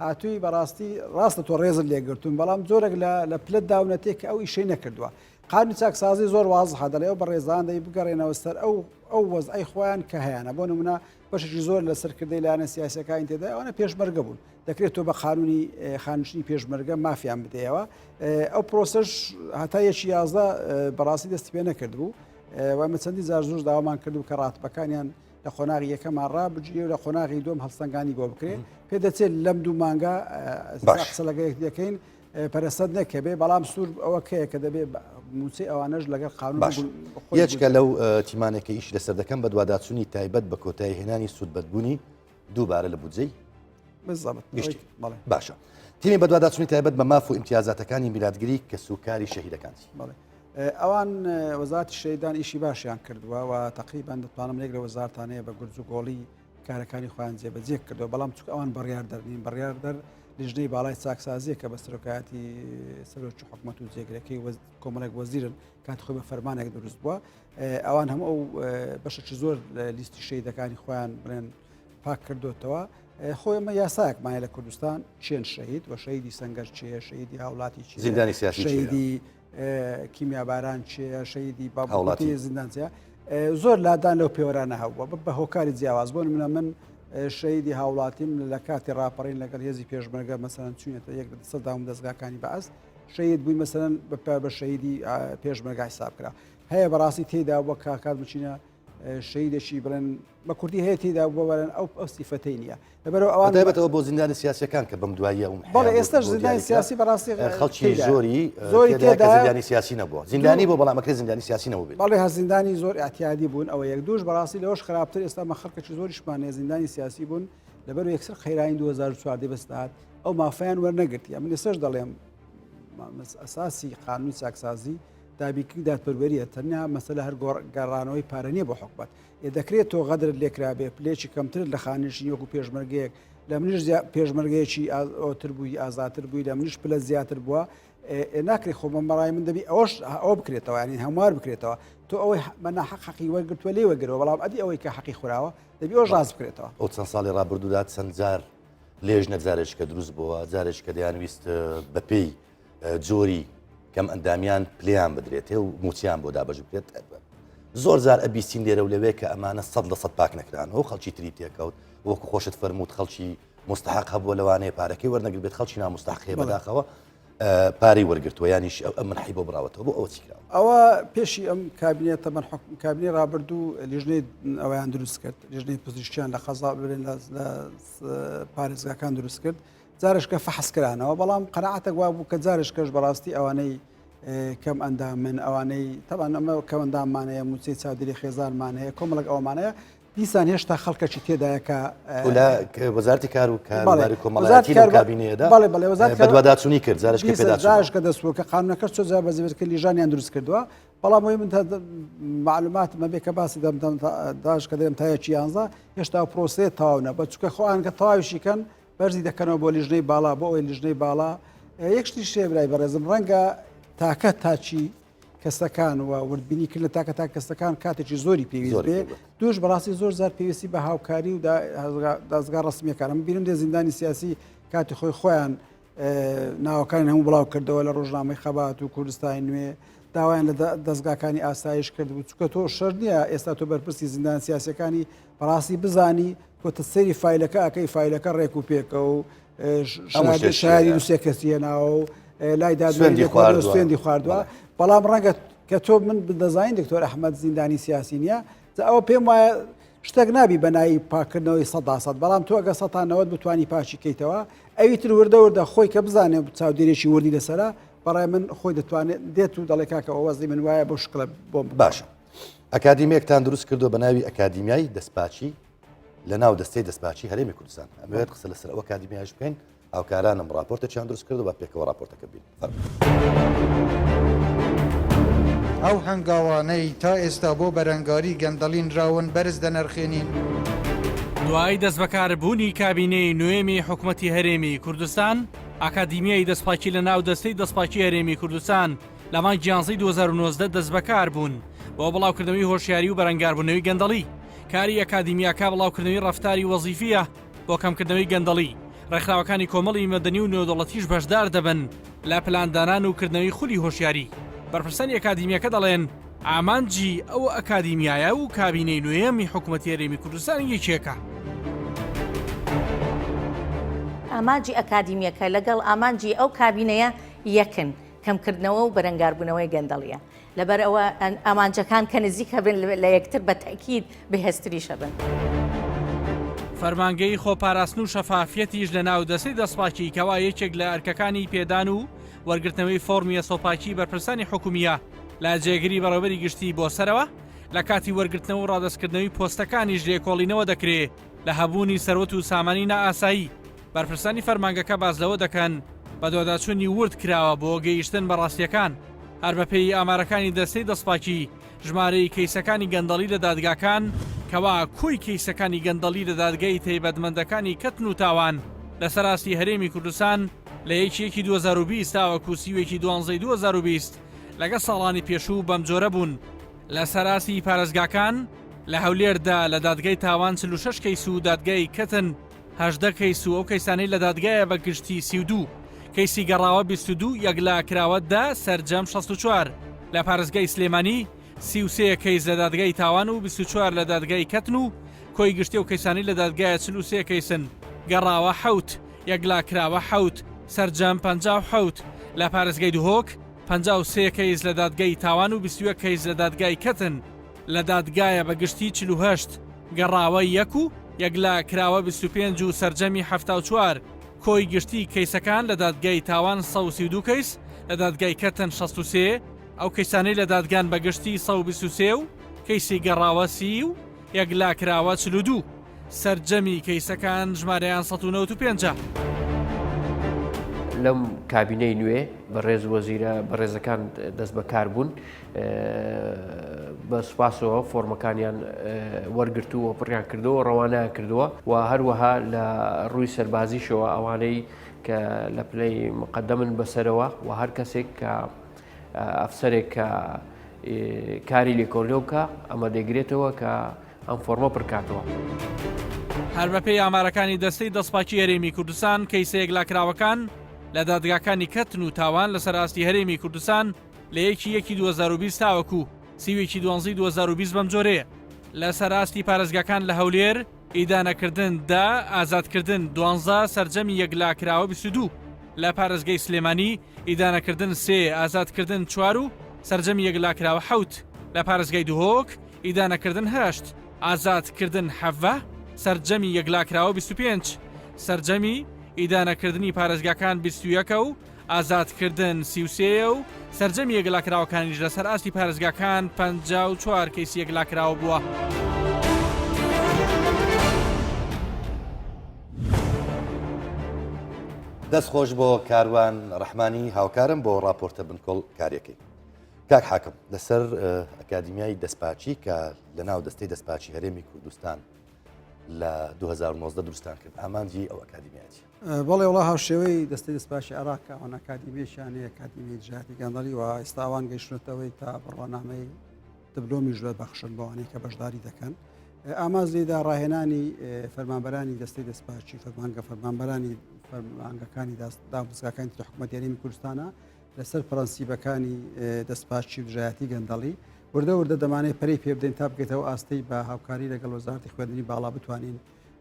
هاتووی بەڕاستی ڕاستە تۆ ڕێزت لێگرتوون بەڵام جۆرێک لە لە پلەت داونەتێ کە ئەو ئیشەی نەکردووە قانونی چاکسازی زۆر وازحە دەڵێ ئەو بەڕێزان دەی بگەڕێنەوە سەر ئەو ئەو وەزعەی خۆیان کە هەیانە بۆ نمونە بەشێکی زۆر لە سەرکردەی لایەنە سیاسیەکانی تێدا ئەوانە پێشمەرگە بوون دەکرێت تۆ بە قانونی خانشینی پێشمەرگە مافیان بدەیەوە ئەو پرۆسەش هەتا یەکی 11 بەڕاستی دەستی پێ نەکردبوو وامە چەندی جار زۆر داوامان کردو کە ڕاتبەکانیان لە قۆناغی یەکەمان ڕابگیرێ و لە قۆناغی دوم هەڵسەنگانی بۆ بکرێ پێدەچێت لەم دوو مانگە قسە لەگە یەک دەکەین پەرەسەد نەکەبێ بەڵام سوور ئەوە کەیە کە دەبێ موچەی ئەوانەش لەگەڵ قانون باش یەکە لەو تیمانێکە ئیش لەسەر دەکەم بە دواداچوونی تایبەت بە کۆتایی هێنانی سوودبەدبوونی دووبارە لە بودجەی باشە تیمی بەدواداچوونی تایبەت بە ماف و ئیمتیازاتەکانی میراتگری کەسوکاری شەهیدەکان ئەوان وەزارەتی شەهیدان ئیشی باشیان کردووە و تقریبان دەتوانم یەک لە وەزارتانەیە بە گورج و گۆڵی کارەکانی خۆیان جێبەجێ کردووە بەڵام چونکە ئەوان بڕیار دەرنین بڕیار دەر لیژنەی باڵای چاکسازیە کە بە سەرۆکایەتی سەرۆکی حکومەت و جێگرەکەی کۆمەڵێک وەزیرن کات خۆی بە فەرمانێک دروست بووە ئەوان هەموو ئەو بەشێکی زۆر لە لیستی شەیدەکانی خۆیان بڵێن پاک کردوتەوە خۆی ئەمە یاسایەکمانە لە کوردستان چێن شەهید و شەیدی سەنگەر چێ شەیدی هاوڵاتی چی زیندانی سیاسی شەیدی کیمیاباران چێە شەیدی باوڵاتی زیندان چیە زۆر لادان لەو پێوەرانە هەبووە بە هۆکاری جیاواز بۆ منە من شەیدی هاوڵاتیم لە کاتی ڕاپەڕین لەگەڵ هێزی پێشمەرگە مەسەرەن چوینەتە یەک سەدام دەستگاکانی بەعس شەید بووی مەسەرەن بە بە شەیدی پێشمەرگە حساب کرا هەیە بەڕاستی تێدا بۆ کاکات بچینە شەیدێکی بڵێن بە کوردی هەیە تێدا بۆ بەرن ئەو ئەو سیفەتەی نییە لەبەرەوە ئەوان تایبەتەوە بۆ زیندانی سیاسەکان کە بەم دواییە و بەڵێ ئێستاش زیندانی سیاسی بەڕاستی خەڵکی زۆری زۆری تێدا زیندانی سیاسی نەبووە زیندانی بۆ بەڵام ئەکرێ زیندانی سیاسی نەبوو بەڵێ هە زیندانی زۆر اعتیادی بوون ئەوە یەک دووش بەڕاستی لەوەش خراپتر ئێستا مە خەڵکێکی زۆریشمان هەیە زیندانی سیاسی بوون لەبەر یەکسەر قەیرانی 2014 بەستات ئەو مافیان وەرنەگرتی من ئێستاش دەڵێم ئەساسی قانونی چاکسازی. دابینکردنی دادپەروەریە تەنیا مەسەلە هەر گەڕانەوەی پارە نیە بۆ حکومەت ئێ دەکرێت تۆ غەدرت لێکرابێ پلەیەکی کەمترت لە خانەنشینی وەکو پێشمەرگەیەک لە منیش پێشمەرگەیەکی ئەوتر بووی ئازاتر بووی لە منیش پلە زیاتر بووە ناکرێت خۆ بەم بەڕای من دەبی ئەوەش ئەوە بکرێتەوە ینی هەموار بکرێتەوە تۆ ئەوەی بە ناحەق حەقی وەرگرتووە لێ وەگرەوە بەڵام ئەدی ئەوەی کە حەقی خوراوە دەبی ئەوش ڕاست بکرێتەوە. ئەو چەند ساڵی ڕابردوودا چەند جار لێژنە جارێکە دروست بووە جارێکە دەیانویست بەپێی جۆری کەم ئەندامیان پلیان بدرێتێ و موچیان بۆ دابەش بکرێت زۆر جار ئەبیستین لێرە و لەوێ کە ئەمانە سەد لە سەد پاک نەکران و خەڵکی تری تێکەوت وەکو خۆشت فەرمووت خەڵکی مستحق هەبووە لەوانەیە پارەکەی وەرنەگرت بێت خەڵکی نامستحق هەیە بەداخەوە پارەی وەرگرتووە یانیش ئەم منحی بۆ بڕاوەتەوە بۆ ئەوە چی کراوە؟ ئەوە پێشی ئەم کابینە تەمەن حکم کابینەی ڕابردوو لیژنەی ئەویان دروست کرد لیژنەی پزیشکیان لە قەزا ببرێن لە پارێزگاکان دروست کرد جارشکە فەحس کرانەوە بەڵام قەناعەتێک وا بوو کە جارشکەش بەڕاستی ئەوانەی کەم ئەندامن ئەوانەی تەبان ئەمە کەم ئەنداممان هەیە موچەی چاودێری خێزانمان هەیە کۆمەڵک ئەومانەیە دیسان هێشتا خەڵکەکی تێدایە کە وەزارتی کار و کاروباری کۆمەڵایەتی لەو کابینەیەدا بەڵێ بەڵێ وەزارەتی بەدواداچوونی کرد جارێک کە پێداچوونەوە جارێک کە دەست بوو کە قانونەکە چۆ جا بەزیبەت کرد لیژانیان دروست کردووە بەڵام ئەوەی من تا معلوماتم هەبێ کە باسی دەم دەم داش کە دەم تا یەکی یانزە هێشتا پرۆسەیە تەواو نەبووە چونکە خۆیان کە تەواویشی کەن بەرزی دەکەنەوە بۆ لیژنەی باڵا بۆ ئەوەی لیژنەی باڵا یەک شتیش هەیە برای بەڕێزم ڕەنگە تاکە تاچی کەسەکان و وردبینی کرد لە تاکە تاک کەسەکان کاتێکی زۆری پێویست بێ دوش بەڕاستی زۆر زار پێویستی بە هاوکاری و دەزگا ڕسمیەکان من بیرم دێ زیندانی سیاسی کاتی خۆی خۆیان ناوەکانی هەموو بڵاو کردەوە لە ڕۆژنامەی خەبات و کوردستانی نوێ داوایان لە دەستگاکانی ئاسایش کرد بوو چکە تۆ شەر نییە ئێستا تۆ بەرپرسی زیندان سیاسەکانی بەڕاستی بزانی تۆ سەیری فیلەکە ئەەکەی فیلەکە ڕێک و پێکە و شاری دوسێ کەسی هێناوە و لای دادوەری سوێندی خواردووە بەڵام ڕەنگە کە تۆ من دەزانین دکتۆر ئەحمد زیندانی سیاسی نییە ئەوە پێم وایە شتێک نابی بەنایی پاکردنەوەی سەدا سەد بەڵام تۆ ئەگە سەتا نەوەت بتانی پاچی کەیتەوە ئەوی تر وردە وردە خۆی کە بزانێ چاودێرێکی وردی لەسرە بەڕای من خۆی دەتوانێت دێت و دەڵێ کاکە ئەوە وەزی من وایە بۆ شکڵە بۆم باشە ئەکادیمیەکتان دروست کردو بە ناوی ئەکادیمیای دەستپاچی لە ناو دەستەی دەستپاکی هەرێمی کوردستان ئەمەوێت قسە لەسەر ئەو ئەکادیمیایش بکەین هاوکارانم ڕاپۆرتێکیان دروست کردو با پێکەوە ڕاپۆرتەکە بین ئەو هەنگاوانەی تا ئێستا بۆ بەرەنگاری گەندەڵی نراون بەرز دەنرخێنین. دوای دەستبەکاربوونی کابینەی نوێمی حکومەتی هەرێمی کوردستان، ئاکادیمیای دەستپاکی لە ناو دەستەی دەستپاکی هەرێمی کوردستان لە مانگی یانزەی 2019 دەستبەکار بوون بۆ بڵاوکردنەوەی هۆشیاری و بەرەنگاربوونەوەی گەندەڵی. کاری ئەکادیمیاکە بڵاوکردنەوەی ڕەفتاری وەزیفییە بۆ کەمکردنەوەی گەندەڵی، ڕێکخراوەکانی کۆمەڵی مەدەنی و نێودەوڵەتیش بەشدار دەبن لە پلاندانان و کردنەوەی خولی هۆشیاری. بەرپرسانی ئەکادیمیاکە دەڵێن، ئامانجی ئەو ئەکادیمیایە و کابینەی نوێیەمی حکومەتی هەرێمی کوردستان یەکێکە. ئامانجی ئەکادیمیەکە لەگەڵ ئامانجی ئەو کابینەیە یەکن، کەمکردنەوە و بەرەنگاربوونەوەی گەندەڵییە. لەبەر ئەوە ئامانجەکان کە نزیک هەبن لە یەکتر بە تەئکید بەهێزتریش ئەبن. فەرمانگەی خۆپاراستن و شەفافیەتیش لە ناو دەستەی دەستپاکی کەوا یەکێک لە ئەرکەکانی پێدان و وەرگرتنەوەی فۆڕمی ئەسۆپاکی بەرپرسانی حکومییە لە جێگری بەڕێوەبەری گشتی بۆ سەرەوە لە کاتی وەرگرتنەوە و ڕادەستکردنەوەی پۆستەکانیش لێکۆڵینەوە دەکرێ لە هەبوونی سەروەت و سامانی نائاسایی بەرپرسانی فەرمانگەکە باس لەوە دەکەن بەدواداچوونی ورد کراوە بۆ گەیشتن بە ڕاستییەکان. هەر بەپێی ئامارەکانی دەستەی دەستپاکی، ژمارەی کەیسەکانی گەندەڵی لە دادگاکان، کەوا کۆی کەیسەکانی گەندەڵی لە دادگای تەیبەتمەندەکانی کەتن و تاوان لەسەر ئاستی هەرێمی کوردستان لە یەکی یەکی 2020 تاوەکو سی و یەکی دوانزەی 2020 لەگەڵ ساڵانی پێشوو بەمجۆرە بوون. لەسەر ئاستی پارێزگاکان، لە هەولێر دە لە دادگای تاوان 46 کەیس و دادگای کەتن 18 کەیس و ئەو کەیسانەی لە دادگایە بە گشتی 32 کەیسی گەڕاوە 22 یەکلاکراوە دە سەرجەم 64 لە پارێزگای سلێمانی 33 کەیس لە دادگای تاوان و 24 لە دادگای کەتن و کۆی گشتی ئەو کەیسانەی لە دادگایە 43 کەیسن گەڕاوە حەوت یەکلاکراوە حەوت سەرجەم 57 لە پارێزگای دهۆک 53 کەیس لە دادگای تاوان و 21 کەیس لە دادگای کەتن لە دادگایە بە گشتی 48 گەڕاوە یەک و یەکلاکراوە 25 و سەرجەمی 74 کۆی گشتی کەیسەکان لە دادگای تاوان 132 کەیس لە دادگای کەتن 63 ئەو کەیسانەی لە دادگان بە گشتی 123 و کەیسی گەڕاوە 30 و یەکلاکراوە 42 سەرجەمی کەیسەکان ژمارەیان 195 ە. لەم کابینەی نوێ بەڕێز وەزیرە بەڕێزەکان دەست بەکار بوون بە سوپاسەوە فۆرمەکانیان وەرگرتووە پڕیان کردەوە ڕەوانیان کردووە و هەروەها لە ڕووی سەربازیشەوە ئەوانەی کە لە پلەی مقدمن بەسەرەوە و هەر کەسێک کە ئەفسەرێک کە کاری لێکۆڵیەوە بکە ئەمە دەگرێتەوە کە ئەم فۆرمە پڕکاتەوە. هەر بەپێی ئامارەکانی دەستەی دەستپاکی هەرێمی کوردستان، کەیسە یەکلاکراوەکان لە دادگاکانی کەتن و تاوان لەسەر ئاستی هەرێمی کوردستان لە یەکی یەکی 2020 تاوەکو سی و یەکی دوانزەی 2020 بەم جۆرەیە، لەسەر ئاستی پارێزگاکان لە هەولێر، ئیدانەکردن دە، ئازادکردن دوانزە، سەرجەمی یەکلاکراوە 22، لە پارێزگای سلێمانی، ئیدانەکردن سێ، ئازادکردن چوار و سەرجەمی یەکلاکراوە حەوت، لە پارێزگای دهۆک، ئیدانەکردن هەشت، ئازادکردن حەڤە، سەرجەمی یەکلاکراوە 25، سەرجەمی ئیدانەکردنی پارێزگاکان 21 و ئازادکردن 33 و سەرجەمی یەکلاکراوەکانیش لەسەر ئاستی پارێزگاکان 54 کەیسی یەکلاکراوە بووە. دەست خۆش بۆ کاروان ڕەحمانی هاوکارم بۆ ڕاپۆرتە بنکۆڵ کاریەکەی. کاک حاکم لەسەر ئەکادیمیای دەستپاچی کە لە ناو دەستەی دەستپاچی هەرێمی کوردستان لە 2019 دروستان کرد ئامانجی ئەو ئەکادیمیای چیە؟ بەڵێ وڵا هاوشێوەی دەستەی دەستپاچی عێراق کە ئەوان ئەکادیمیەکیان هەیە ئەکادیمیای دژایەتی گەندەڵی و ئێستا ئەوان گەیشتونەتەوەی تا بڕوانامەی دبلۆمیش دەبەخشن بەوانەی کە بەشداری دەکەن ئاماز لێدا ڕاهێنانی فەرمانبەرانی دەستەی دەستپاچی فەرمانگە فەرمانبەرانی فەرمانگەکانی دامودەزگاکانی تری حکوومەتی هەرێمی کوردستانە لەسەر پرەنسیبەکانی دەستپاکی و دژایەتی گەندەڵی، وردە وردە دەمانەوێت پەرەی پێ بدەین تا بگەیتە ئەو ئاستەی بە هاوکاری لەگەڵ وەزارەتی خوێندنی باڵا بتوانین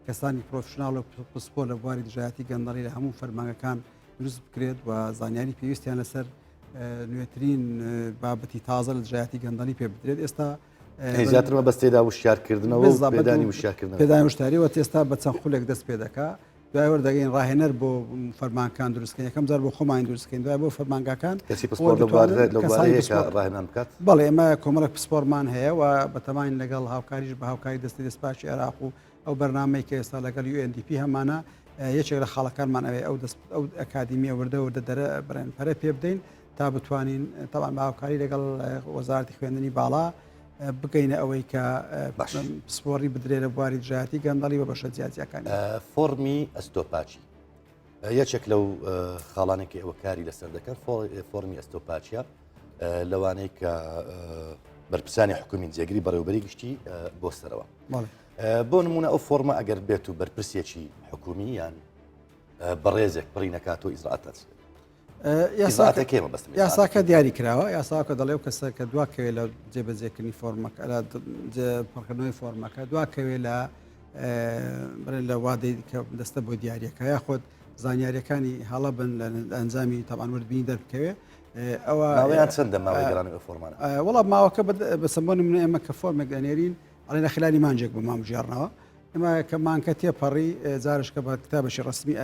کەسانی پرۆفشناڵ و پسپۆر لە بواری دژایەتی گەندەڵی لە هەموو فەرمانگەکان دروست بکرێت و زانیاری پێویستیان لەسەر نوێترین بابەتی تازە لە دژایەتی گەندەڵی پێ بدرێت ئێستا زیاتر مەبەست تێدا وشیارکردنەوە پێدانی وشیارکردنەوە پێدانی وشداری و ئێستا بە چەند خولێک دەست پێ دەکا دوای وەردەگەین ڕاهێنەر بۆ فەرمانکان دروستکەین یەکەم جار بۆ خۆمان دروستکەین دوای بۆ فەرمانگاکان کەسی پسپۆر لە بوارە لە بوارەیە کە ڕاهێنان بکات بەڵێ ئێمە کۆمەڵێک پسپۆرمان هەیە و بەتەماین لەگەڵ هاوکاریش بە هاوکاری دەستی دەستپاکی عێراق و ئەو بەرنامەی کە ئێستا لەگەڵ UNDP هەمانە یەکێک لە خاڵەکانمان ئەوێ ئەو دەست ئەو ئەکادیمیە وردە وردە دەرە بڕێن پەرە پێ بدەین تا بتوانین تەوان بە هاوکاری لەگەڵ وەزارەتی خوێندنی باڵا بگەینە ئەوەی کە پسپۆڕی بدرێ لە بواری دژایەتی گەندەڵی بە بەشە جیاجیاکانی. فۆڕمی ئەستۆپاچی یەکێک لەو خاڵانێک کە ئێوە کاری لەسەر دەکەن فۆڕمی ئەستۆپاچیە لەوانەی کە بەرپرسانی حکومی جێگری بەڕێوبەری گشتی بۆ سەرەوە بۆ نمونە ئەو فۆرمە ئەگەر بێت و بەرپرسێکی حکومی یان بەڕێزێک پڕی نەکاتەوە ئیزرائاتان یاساکە دیاری کراوە یاساکە دەڵێ و کەسە کە دوا کەوێ لە جێبەجێکردنی فۆرمەکە لە پڕکردنەوەی فۆرمەکە دوا کەوێ لە بڵێن لە وادەی کە دەستە بۆ دیارەکە یاخود زانیاریەکانی هەڵە بن لە ئەنجامی تاوان وردبینی دەربکەوێ ئەوە ماوەیان چەندە ماوەی گەڕانەوەی فۆرمانە وەڵام ماوەکە بەسەمبۆنی من ئێمە کە فۆرمێک ئەنێرین ئەڵێ لە خلانی مانجێک بۆ مامژێڕنەوە ئێمە کە مانکە تێپەڕی جارشکە بە کتابەشی ڕسمی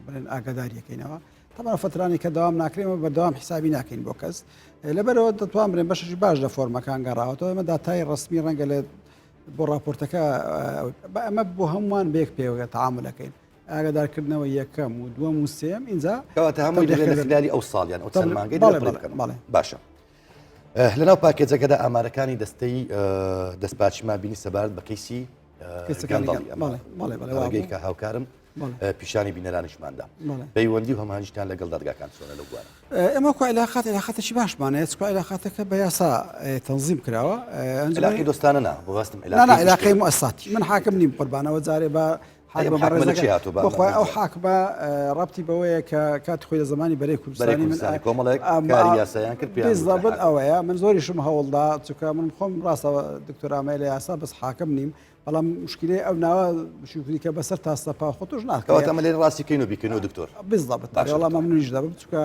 بڵێن ئاگاداریەکەینەوە تەبعەن فترانی کە دەوام ناکرێ ئێمە بەردەوام حیسابی ناکەین بۆ کەس لەبەرەوە دەتوان برێن بەشێکی باش لە فۆرمەکان گەڕاوەتەوە ئێمە داتای ڕسمی ڕەنگە لە بۆ راپۆرتەکە ئەمە بۆ هەمووان بێک پێوە تعاملەکەین ئاگادارکردنەوە یەکەم و دووەم و سێم اینجا کەواتە هەمووی لە خلالی ئەو ساڵیان ئەو چەند مانگەی باشە لەناو پاکێجەکەدا ئامارەکانی دەستەی دەستپاچیمان بینی سەبارەت بە کەیسی گەندەڵی کە هاوکارم پیشانی بینەرانیشماندا پەیوەندی و هەماهەنگیتان لەگەڵ دادگاکان چۆنە لەو بوارە؟ ئێمە کو علاقات علاقاتێکی باشمان هەیە چکو علاقاتەکە بە یاسا تەنزیم کراوە علاقی دۆستانە نا بۆ بەستم نا علاقەی موسساتی من حاکم نیم قوربانەوە جارێ بە بەخوای ئەو حاکمە ڕەبتی بەوەیە کە کاتی خۆی لە زمانی بەرەی کوردستانی من کۆمەڵێک کاری یاسایان کرد پێ ئەوەیە من زۆریشم هەوڵدا چونکە من خۆم ڕاستە دکتۆرامەی لە یاسا بەس حاکم نیم بەڵام مشکلەی ئەو ناوە شوکری کە بەسەر تاسە پا خۆ تۆش ناکەوە کەواتە ئەمە لێرە ڕاستی کەین و بیکەینەوە دکتۆر بالضبط باشە وەڵام دکتۆر. مەمنونیش دەبم چونکە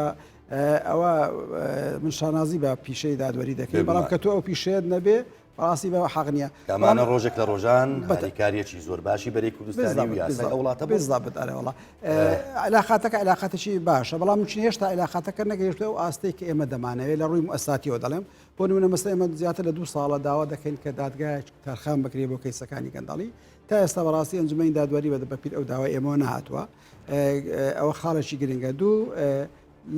ئەوە من شانازی بە پیشەی دادوەری دەکەین بەڵام بێگومان. کە تۆ ئەو پیشەیەت نەبێ بەڕاستی بە حەق نییە. کامانە ڕۆژێک لە ڕۆژان هاریکاریەکی زۆر باشی بەرەی کوردستانی و یاسای ئەو وڵاتە بوو. بالضبط ئەرێ وەڵا علاقاتەکە علاقاتێکی باشە بەڵام ممکنە هێشتا علاقاتەکە نەگەیشتووە ئەو ئاستەی کە ئێمە دەمانەوێت لە ڕووی موئەسساتیەوە دەڵێم بۆ نمونە مەسەلەن ئێمە زیاتر لە دوو ساڵە داوا دەکەین کە دادگایەک تەرخان بکرێت بۆ کەیسەکانی گەندەڵی تا ئێستا بەڕاستی ئەنجومەنی دادوەری بە بەپیر ئەو داوای ئێمەوە نەهاتووە ئەوە خاڵێکی گرنگە دوو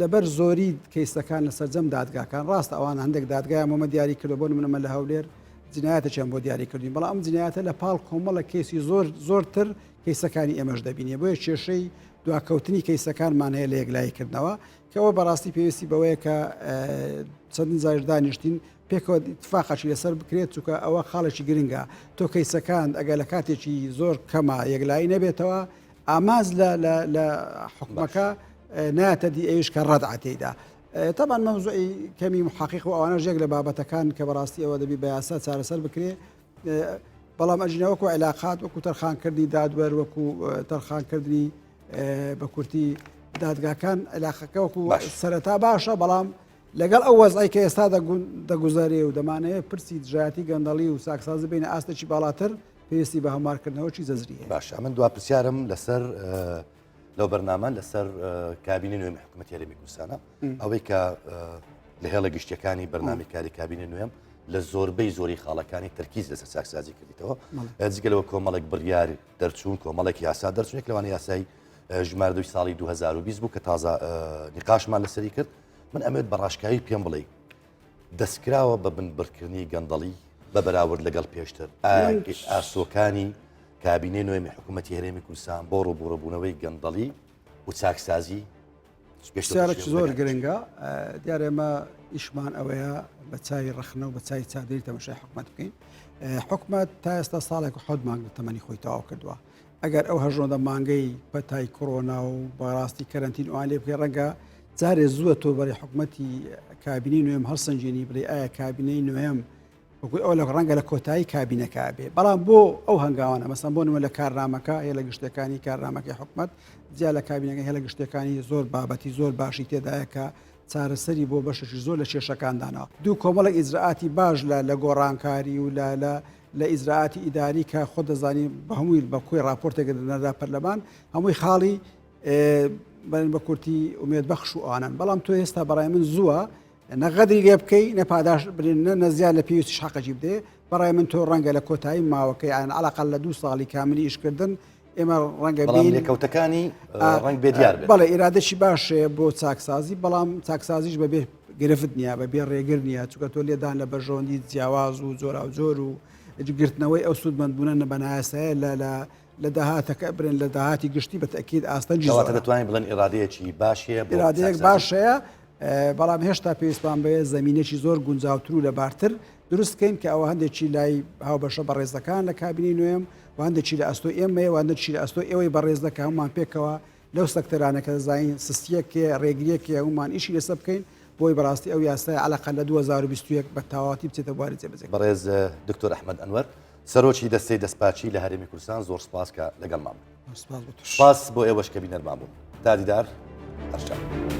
لەبەر زۆری کەیسەکان لە سەرجەم دادگاکان ڕاستە ئەوان هەندێک دادگایان بۆمە دیاری کردو بۆ نمونە لە هەولێر جنایەتێکیان بۆ دیاری کردوین بەڵام ئەم جنایەتە لە پاڵ کۆمەڵە کەیسی زۆر زۆرتر کەیسەکانی ئێمەش دەبینێ بۆیە کێشەی دواکەوتنی کەیسەکانمان هەیە لە یەکلایی کردنەوە کەەوە بەڕاستی پێویستی بەوەیە کە چەندین جاریش دانیشتین پێکەوە اتفاقەکی لەسەر بکرێت چونکە ئەوە خاڵێکی گرنگە تۆ کەیسەکان ئەگەر لە کاتێکی زۆر کەمە یەکلایی نەبێتەوە ئامانج لە لە لە حکومەکە ناتە دی ئەویش کە ڕەدعە تێیدا تەبان مەوزوعی کەمی محقق و ئەوانەش یەک لە بابەتەکان کە بەڕاستی ئەوە دەبی بە یاسا چارەسەر بکرێ بەڵام ئەژینە وەکو علاقات وەکو تەرخانکردنی دادوەر وەکو تەرخانکردنی بە کورتی دادگاکان علاقەکە وەکو سەرەتا باشە بەڵام لەگەڵ ئەو وەزعی کە ئێستا دەگوزارێ و دەمانەیە پرسی دژایەتی گەندەڵی و ساکسازی بینە ئاستێکی باڵاتر پێویستی بە هەموارکردنەوەکی جەزری هەیە. باشە من دوا پرسیارم لەسەر لەو بەرنامە لەسەر کابینی نوێمی حکوومەت هەرێمی کوردستانە ئەوەی کە لە هێڵە گشتیەکانی بەرنامی کاری کابینی نوێم لە زۆربەی زۆری خاڵەکانی تەرکیز لەسەر چاکسازی کردیتەوە جگە لەوە کۆمەڵێک بڕیار دەرچوون کۆمەڵێک یاسا دەرچوونێک لەوانە یاسای ژمارە دووی ساڵی 2020 بوو کە تازە نقاشمان لەسەری کرد من ئەمێت بە ڕاشکاوی پێم بڵێ دەستکراوە بە بنبڕکردنی گەندەڵی بە بەراورد لەگەڵ پێشتر؟ ئایا ئاسۆکانی کابینەی نوێمی حکوومەتی هەرێمی کوردستان بۆ ڕووبوڕووبوونەوەی گەندەڵی و چاکسازی پرسیارێکی زۆر گرنگە دیارە ئێمە ئیشمان ئەوەیە بە چاوی ڕەخنە و بە چاوی چاودێری تەمەشای حکومەت بکەین حکومەت تا ئێستا ساڵێک و حەوت مانگ لە تەمەنی خۆی تەواو کردووە ئەگەر ئەو هەژۆندە مانگەی پەتای کۆرۆنا و بەڕاستی کەرەنتین ئەوان لێ بکەی ڕەنگە جارێ زووە تۆ بەری حکومەتی کابینەی نوێم هەڵسەنگێنی بڵێ ئایا کابینەی نوێم وەکوی ئەو لە ڕەنگە لە کۆتایی کابینەکە بێ بەڵام بۆ ئەو هەنگاوانە مەسەن بۆ نمە لە کارنامەکە هەیە لە گشتەکانی کارنامەکەی حکومت جیا لە کابینەکە هەیە لە گشتەکانی زۆر بابەتی زۆر باشی تێدایە کە چارەسەری بۆ بەشێکی زۆر لە کێشەکان داناوە دوو کۆمەڵێک ئیجرائاتی باش لە لە گۆڕانکاری و لە لە لە ئیجرائاتی ئیداری کە خۆت دەزانی بە هەمووی بە کۆی ڕاپۆرتێک دەنرا پەرلەمان هەمووی خاڵی بەن بە کورتی ئومێد بەخش و ئەوانن بەڵام تۆ ئێستا بەڕای من زووە نە غەدری لێ بکەی نە پاداش برین نە نەزیاد لە پێویستیش حەقەکی بدێ بەڕای من تۆ ڕەنگە لە کۆتایی ماوەکەی یان علاقل لە دوو ساڵی کاملی ئیشکردن ئێمە ڕەنگە بەڵام لێکەوتەکانی ڕەنگ بێ دیار بێت. بەڵێ ئیرادەکی باش هەیە بۆ چاکسازی بەڵام چاکسازیش بەبێ گرفت نییە بەبێ ڕێگر نییە چونکە تۆ لێدان لە بەرژەوەندی جیاواز و جۆراوجۆر و گرتنەوەی ئەو سوودمەندبوونە نە بەنایاسایە لە لە لە داهاتەکە برێن لە داهاتی گشتی بە تەئکید ئاستەنگی کەواتە زۆرە. دەتوانین بڵێن ئیرادەیەکی باش هەیە بۆ ئیرادەیەک چاکسازی؟ باش هەیە بەڵام هێشتا پێویستمان بەیە زەمینەکی زۆر گونجاوتر و لەبارتر دروست بکەین کە ئەوە هەندێکی لای هاوبەشە بەڕێزەکان لە کابینەی نوێم و هەندێکی لە ئەستۆی ئێمەیە و هەندێکی لە ئەستۆی ئێوەی بەڕێزە کە هەموومان پێکەوە لەو سەکتەرانە کە دەزانین سستیەک هەیە ڕێگریەک هەیە هەموومان ئیشی لەسەر بکەین بۆی بەڕاستی ئەو یاسایە عەلەقەل لە 2021 بە تەواوەتی بچێتە بواری جێبەجێکردن. بەڕێز دکتۆر ئەحمەد ئەنوەر، سەرۆکی دەستەی دەستپاکی لە هەرێمی کوردستان زۆر سپاس کە لەگەڵمان بوون. سپاس بۆ تۆش. سپاس بۆ ئێوەش کە بینەرمان بوون. تا دیدار هەر شاد.